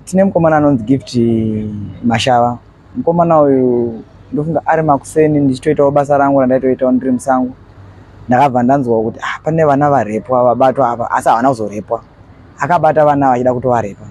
Tine mukomana anonzi Gift Mashava. Mukomana uyu ndofunga ari makuseni ndichitoitawo basa rangu randaitoitawo ndiri musango. Ndakabva ndanzwa kuti ah, pane vana varepwa vabatwa apa asi havana kuzorepwa. Akabata vana vachida kutovarepa.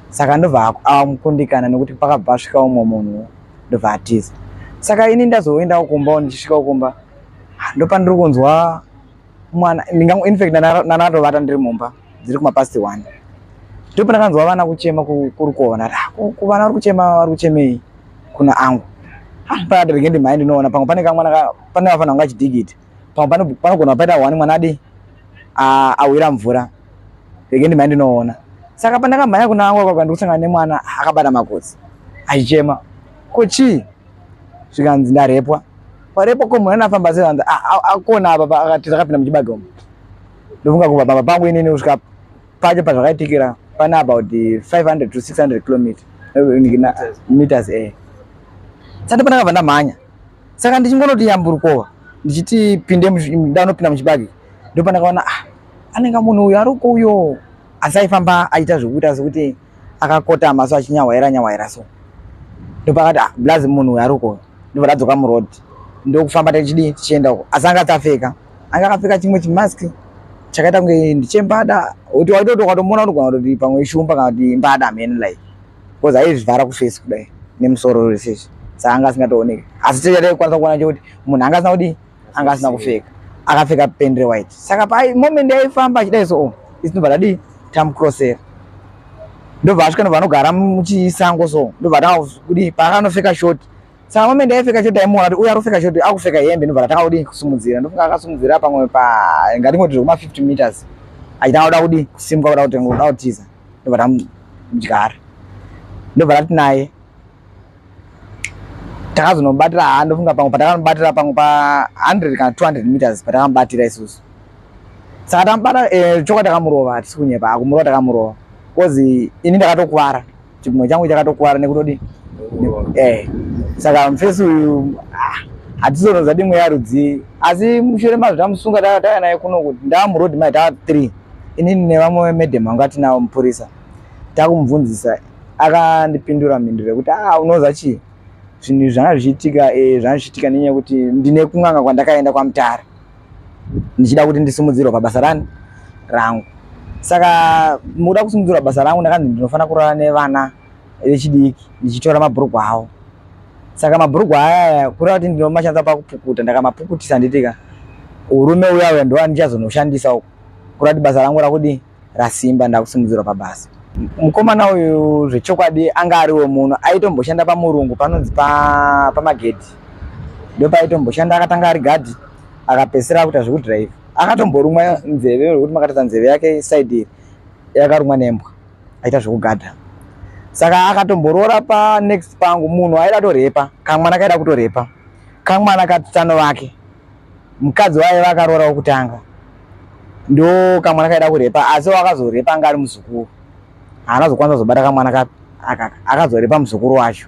Saka ndobva amukundikana nekuti pakabva asvika umwe munhu ndobva atiza. Saka ini ndazoendawo kumba ndichisvika kumba ah, ndopandiri kunzwa mwana ndingango in fact ndanatovata ndiri mumba dziri kuma past 1 ndipo ndakanzwa vana kuchema kurukova ndati ah, kuvana vari kuchema vari kuchemei kuna angu ah, pakati rege ndimhai ndinoona pamwe pane kamwana pane vafana vanga achidhigiti pamwe panogona paita one mwana adi awira mvura rege ndimhai ndinoona saka pandakamhanya kuna angu akaka ndikusangana nemwana akabata makotsi achichema ko chii zvikanzi ndarepwa Parepo ko munhu anafamba sei vanzi akona apa akati akapinda muchibage umu. Ndofunga kubva pamba pangu inini kusvika pacho pazvakaitikira pane about 500 to 600 kilometers eh, meters eh. Sati pandakabva ndamhanya. Saka ndichingonoti yamburukova ndichiti pinde ndanopinda muchibage ndopandakaona ah anenge munhu uyu ariko uyo asi aifamba achiita zvekuita sekuti akakotama so achinyahwaira nyahwaira so ndopakati ah blazi munhu uyu ariko ndobva tadzoka muroad ndokufamba tichidii tichienda uko asi anga atapfeka anga akapfeka chimwe chimask chakaita kunge ndichembada kuti waitoti ukatomuona unogona kutoti pamwe ishumba kana kuti imbada hameno like because aizvivhara kuface kudai nemusoro rese izvi saka anga asingatooneki asi chataikwanisa kuona chekuti munhu anga asina kudii anga asina kupfeka akapfeka pende rewhite saka pai moment yaifamba achidai so oh, isi ndobva tadii tamucrossera ndobva asvika ndobva anogara muchisango so ndobva tanga kudii paakanopfeka short saka moment yaipfeka short taimuona kuti uyu arikupfeka short akupfeka hembe ndobva tatanga kudii kusumudzira ndofunga akasumudzira pamwe pa ngatingoti zvekuma 50 meters achitanga kuda kudii kusimuka kuda kutenga kuda kutiza ndobva tamudyara ndobva tati naye takazonobatira haa ndofunga pamwe patakanobatira pamwe pa 100 kana 200 meters patakamubatira isusu saka tamubata eh, choka takamurova hatisi kunyepa akumurova takamurova bcause ini ndakatokuvara chimwe changu chakatokuvara nekutodi eh saka mfesi uyu ah, hatizonoza dimwe yarudzii asi mushure mazvo tamusunga tauya naye kuno kuti ndaamuroad mai taa 3 inini nevamwe madam vanga tinawo mupurisa takumubvunzisa akandipindura mhinduro yekuti ah unoza chii zvinhu zvanga zvichiitika eh, zvanga zvichiitika nenyaya yekuti ndine kun'anga kwandakaenda kwamutare ndichida kuti ndisimudzirwe pabasa rani rangu saka mukuda kusimudzirwa basa rangu ndakanzi ndinofanira kurara nevana vechidiki ndichitora mabhurugwa avo saka mabhurugwa aya kureva kuti ndinomashandisa pakupukuta ndakamapukutisa nditika urume uya uya ndoandichazonoshandisa uku kureva kuti basa rangu rakudii rasimba ndakusimudzirwa pabasa. Mukomana uyu zvechokwadi anga ariwo muno aitomboshanda pamurungu panonzi pamagedhi ndopaaitomboshanda akatanga ari gadhi akapedzisira akuita zvekudhiraivha akatomborumwa nzeve zvekuti makatarisa nzeve yake side iri yakarumwa nembwa aita zvekugadha saka akatomboroora panext pangu munhu aida torepa kamwana kaida kutorepa kamwana katsano vake mukadzi waiva akaroora wekutanga ndo kamwana kaida kurepa asi wakazorepa anga ari muzukuru haana zokwanisa kuzobata kamwana kapi akaka akazorepa muzukuru wacho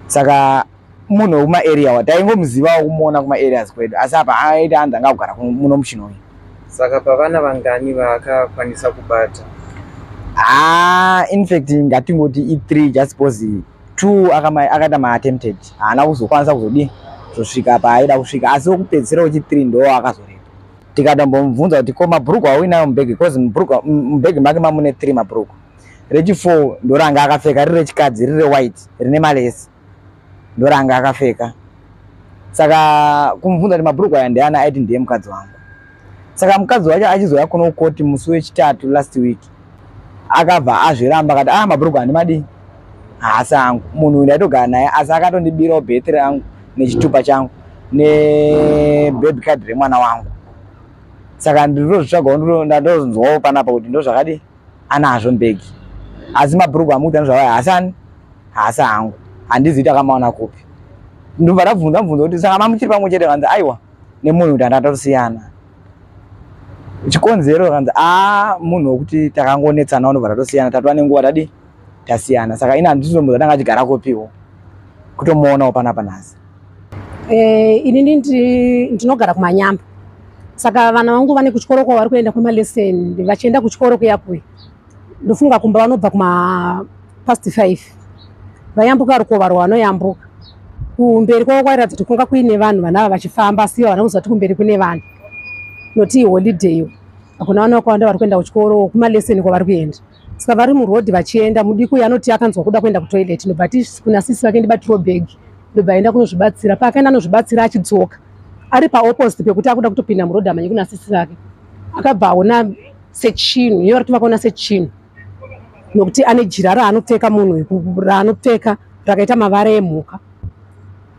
saka munhu wekumaarea wa taingomuzivawo kumuona kumaareas kwedu asi apa aita anzi anga kugara muno muchinoi saka pavana vangani vaakakwanisa kubata ah infact ngatingoti i3 just because 2 akaita maattempted haana kuzokwanisa kuzodii kuzosvika paaida kusvika asi wekupedzisira wechi3 ndo akazoreba tikatombomubvunza kuti ko mabhuruku auinayo mubhegi bcause mubhegi make mamune 3 mabhuruku rechi4 ndoranga akapfeka riri rechikadzi riri rewhite rine malesi ndoranga akapfeka saka kumubvunza kuti mabhuruku aya ndeana aiti ndiye mukadzi wangu saka mukadzi wacho achizouya kuno kukoti musi wechitatu last week akabva azviramba akati ah mabhuruku handimadii haasi angu munhu uyu ndaitogara naye asi akatondibirawo bheti rangu nechitupa changu nebaby card remwana wangu saka ndinozvitsvagawo ndandozonzwawo panapa kuti ndozvakadii anazvo mbegi asi mabhuruku amukuti anozvavaya haasi ani haasi angu handizivi takamaona kupi ndobva ndabvunza mubvunzo kuti saka mamuchiri pamwe chete kanzi aiwa nemunhu kuti handatosiyana chikonzero kanzi a munhu wekuti takangonetsana unobva tatosiyana tatova nenguva tadi tasiyana saka ini handizomboza tanga achigara kupiwo kutomuonawo panapa nhasi eh, ini ndinogara kumanyamba saka vana vangu vane kuchikoro kwavari kuenda kwemalesson vachienda kuchikoro kuya kuya Ndofunga kumba vanobva kuma past 5 vayambuka rukova rwavanoyambuka. Kumberi kwavo kwairatidza kuti kwanga kuine vanhu vana ava vachifamba, asi ivo havana kuziva kuti kumberi kune vanhu. Noti iholiday iyo, hakuna vana vakawanda vari kuenda kuchikoro, kumaleseni kwavari kuenda. Saka vari muroad vachienda, mudiki uyu anoti akanzwa kuda kuenda kutoilet, ndobva ati kuna sisi vake ndibatiro bhegi, ndobva aenda kunozvibatsira. Paakaenda anozvibatsira achidzoka ari paopposite pekuti akuda kutopinda muroad amhanye kuna sisi vake, akabva aona sechinhu, iye vari kuti vakaona sechinhu nokuti ane jira raanopfeka munhu raanopfeka rakaita mavara emhuka,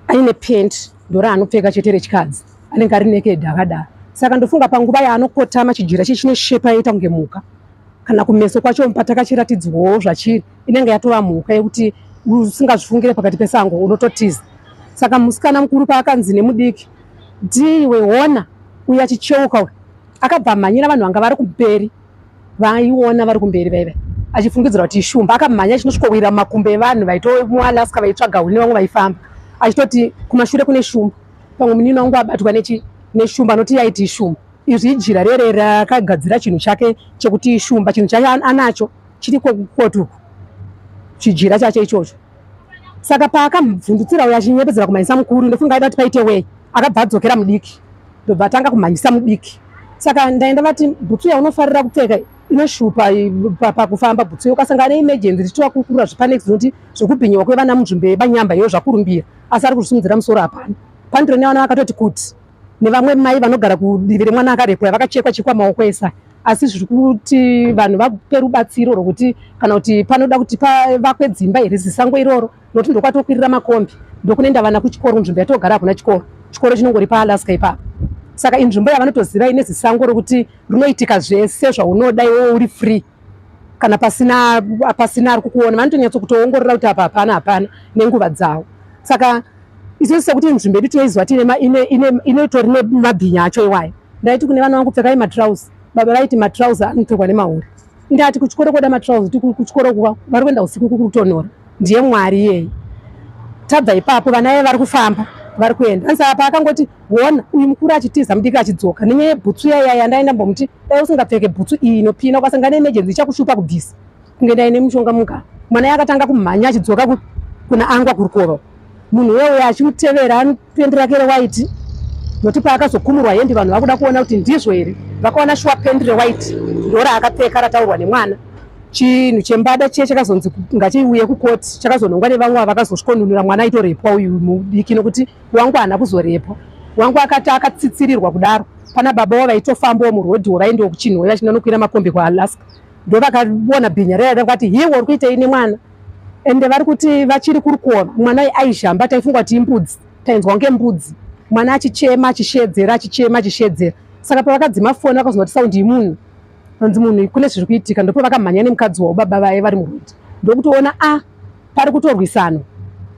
aine penti ndoraanopfeka chete rechikadzi, anenge ari naked akadaro. Saka ndofunga panguva yaanokotama chijira chichi chinoshepa yoita kunge mhuka, kana kumeso kwacho patakachiratidzwawo zvachiri inenge yatova mhuka yekuti usingazvifungire pakati pesango unototiza. Saka musikana mukuru paakanzi nemudiki ndiwe hona uyu achicheuka uyu, akabva amhanyira vanhu vanga vari kumberi, vaiona vari kumberi vaive achifungidzira kuti ishumba, akamhanya achinosvikowira mumakumbo evanhu vaitomuAlaska vaitsvaga huni nevamwe vaifamba, achitoti kumashure kune shumba, pamwe munini wangu abatwa neshumba, anoti yaiti ishumba. Izvi ijira rere rakagadzira chinhu chake chekuti ishumba, chinhu chake anacho chiri kukoti uku, chijira chacho ichocho. Saka paakamubvundutsira uyo achinyepedzera kumhanyisa mukuru, ndofunga aida kuti paite wei, akabva adzokera mudiki, ndobva atanga kumhanyisa mudiki. Saka ndaenda vati bhutsu yaunofarira kupfeka inoshupa pakufamba, bhutsu ukasangana neemergency tichivakurukura zvepanext noti zvekubhinyiwa kwevana munzvimbo yebanyamba iyo zvakurumbira, asi ari kuzvisimudzira musoro hapana. Pandiro nevana vakatoti kuti nevamwe mai vanogara kudivi remwana akarepwa vakachekwa chekwa maoko esa, asi zviri kuti vanhu vape rubatsiro rwokuti kana kuti panoda kuti pavakwe dzimba here zisango iroro, nokuti ndokwatokwirira makombi ndokunoenda vana kuchikoro, nzvimbo yatogara hakuna chikoro, chikoro chinongori paAlaska ipapo. Saka inzvimbo yavanotoziva ine zisango rokuti rinoitika zvese zvaunoda iwewe uri free, kana pasina ari kukuona vanotonyatso kutoongorora kuti apa hapana hapana nenguva dzavo. Saka isusu sekuti nzvimbo yedu tinoiziva kuti inotori nemabhinya acho iwayo. Ndaiti kune vana vangu pfekai matrauzi, baba vaiti matrauzi anopfekwa nemahure. Ndati kuchikoro koda matrauzi, kuti kuchikoro kuva vari kuenda usiku kukutonhora, ndiye Mwari iyeye. Tabva ipapo vana vaye vari kufamba vari kuenda, anzi apa akangoti wona uyu mukuru achitiza mudiki achidzoka nenyaya yebhutsu yaya yandaenda mbomuti dai usingapfeke bhutsu iyi inopina ukasangana neemergency ichakushupa kubvisa kunge ndaine mushonga muka. Mwana yakatanga kumhanya achidzoka kuna angwa kurukova, munhu uye achimutevera anopendi rake rewaiti, nokuti paakazokumurwa hembe vanhu vakuda kuona kuti ndizvo here, vakaona shuwa pendi rewaiti ndoraakapfeka rataurwa nemwana. Chinhu chembada chiye chakazonzi ngachiuye kukoti, chakazonongwa nevamwe vakazosvikonunura mwana aitorepwa uyu mudiki, nokuti wangu haana kuzorepwa, wangu akati akatsitsirirwa kudaro. Pana baba wavo vaitofambawo murodhiwo vaendawo kuChinhoyi vachinonokwira makombi kuAlaska, ndovakaona bhinya raya vakati hiwo uri kuitei nemwana, ende vari kuti vachiri kurukova mwana aizhamba, taifunga kuti imbudzi, tainzwa kunge mbudzi, mwana achichema achishedzera achichema achishedzera. Saka pavakadzima foni vakazonzwa kuti saundi yemunhu, anzi munhu kune zviri kuitika, ndipo vakamhanya nemukadzi wavo baba vaye vari murodhi, ndokutoona a pari kutorwisana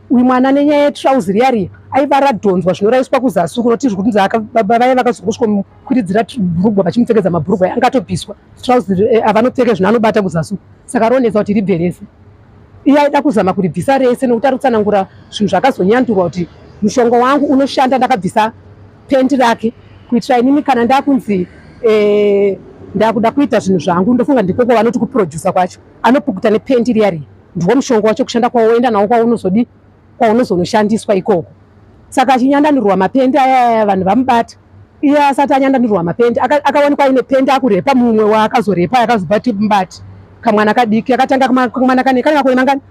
uyu mwana nenyaya yetrauzi riya riya aiva radhonzwa zvinoraiswa kuzasi kunoti zviri kunzi baba vaye vakazongosvikomukwiridzira bhurugwa vachimupfekedza mabhurugwa angatobviswa trauzi avanopfeke zvino anobata kuzasi, saka ronetsa kuti ribve rese. Iye aida kuzama kuribvisa rese nokuti ari kutsanangura zvinhu zvakazonyandurwa kuti mushonga wangu unoshanda, ndakabvisa pendi rake kuitira inini kana ndakunzi ndakuda kuita zvinhu zvangu, ndofunga ndikoko vanoti kuproducer kwacho, anopukuta nependi riya riya, ndiwo mushonga wacho kushanda kwawo, woenda nawo kwaunozodi kwaunozonoshandiswa ikoko. Saka achinyandanurwa mapendi aya vanhu vamubata, iye asati anyandanurwa mapendi akawanikwa aine pendi akurepa mumwe waakazorepa akazobati mubati kamwana kadiki akatanga kamwana kane kane makore mangani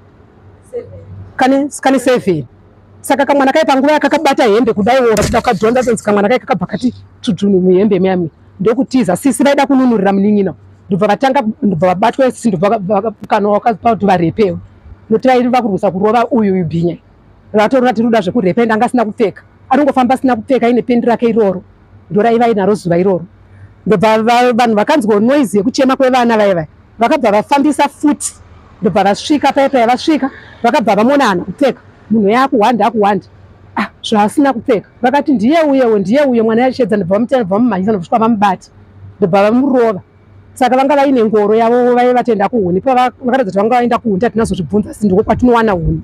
kane 7. Saka kamwana kai panguva yakakabata hembe kudai wo vachida kukadhonza tonzi kamwana kai kakabva kati tsvutsvunu muhembe muyami, ndokutiza. Sisi vaida kununurira munin'ina, ndobva vatanga ndobva vabatwa sisi, ndobva kana wakapa kuti varepewe, nokuti vairi vakurwisa kurova uyu bhinya vatorora tiri kuda zvekurepa, ende anga asina kupfeka, anongofamba asina kupfeka aine pendi rake iroro ndoraiva ainaro zuva iroro. Ndobva vanhu vakanzwa noise yekuchema kwevana vaya vaya, vakabva vafambisa futi, ndobva vasvika paya paya vasvika vakabva vamuona haana kupfeka, munhu uya akuhwanda akuhwanda zvaasina kupfeka, vakati ndiye uyewo ndiye uye mwana yachedza, ndobva vamutera ndobva vamumhanyisa ndobva vamubata ndobva vamurova. Saka vanga vaine ngoro yavo vaive vatenda kuhuni, vakaratidza kuti vanga vaenda kuhuni, tatinazozvibvunza asi ndiko kwatinowana huni.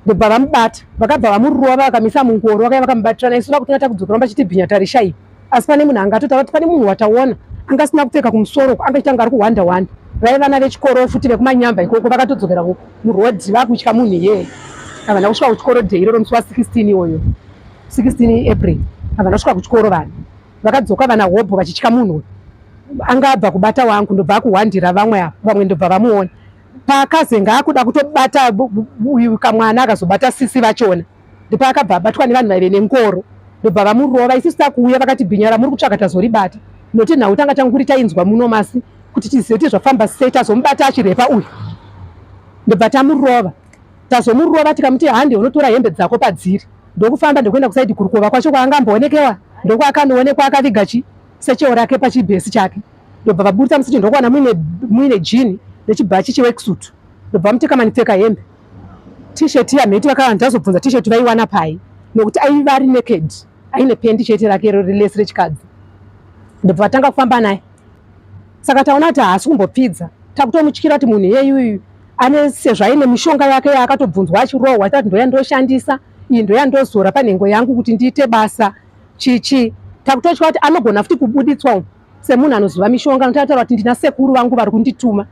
Ndobva vamubata vakabva vamurova vakamisa mungoro, vakaiva vakamubatirana, isu vakutoona takudzokera vachiti bhinya tarishai, asi pane munhu angatotaura kuti pane munhu wataona Anga asina kupfeka kumusoro uko, anga achitanga ari kuhwanda hwanda. Vaiva vana vechikoro futi vekumanyamba ikoko vakatodzokera muroad vakutya munhu iyeye. Havana kusvika kuchikoro day iroro musi wa 16 iwoyo. 16 April. Havana kusvika kuchikoro vanhu. Vakadzoka vana hobho vachitya munhu uyu. Anga abva kubata wangu ndobva akuhwandira vamwe ava, vamwe ndobva vamuona. Paakazenge akuda kutobata uyu kamwana akazobata sisi vachona. Ndopaakabva abatwa nevanhu vaive nengoro ndobva vamurova. Isusu takuuya vakati bhinya ramuri kutsvaka tazoribata. Nokuti nhau tanga tanguri tainzwa muno masi kuti tizive kuti zvafamba sei tazomubata achirepa uyu. Ndobva tamurova. Tazomurova tikamuti hande unotora hembe dzako padziri. Ndokufamba ndokuenda kusaidi kurukova kwacho kwaangamboonekewa ndokwakanoonekwa akaviga chi secheo rake pachibhesi chake. Ndobva vaburitsa musiti ndokuwana muine muine jini nechibhachi cheworksuit. Ndobva vamuti kamani pfeka hembe. T-shirt iya mheti vakava ndazobvunza t-shirt vaiwana pai nokuti aiva ari naked aine pendi chete rake relesi rechikadzi. Ndobva vatanga kufamba naye. Saka taona kuti haasi kumbopfidza. Takutomutyira kuti munhu iyeyu uyu ane sezvo aine mishonga yake yaakatobvunzwa achirohwa tati ndoyandoshandisa iyi ndoyandozora panhengo yangu kuti ndiite basa chichi. Takutotya kuti anogona futi kubuditswa umu semunhu anoziva mishonga nokuti ataura kuti ndina sekuru vangu vari kundituma.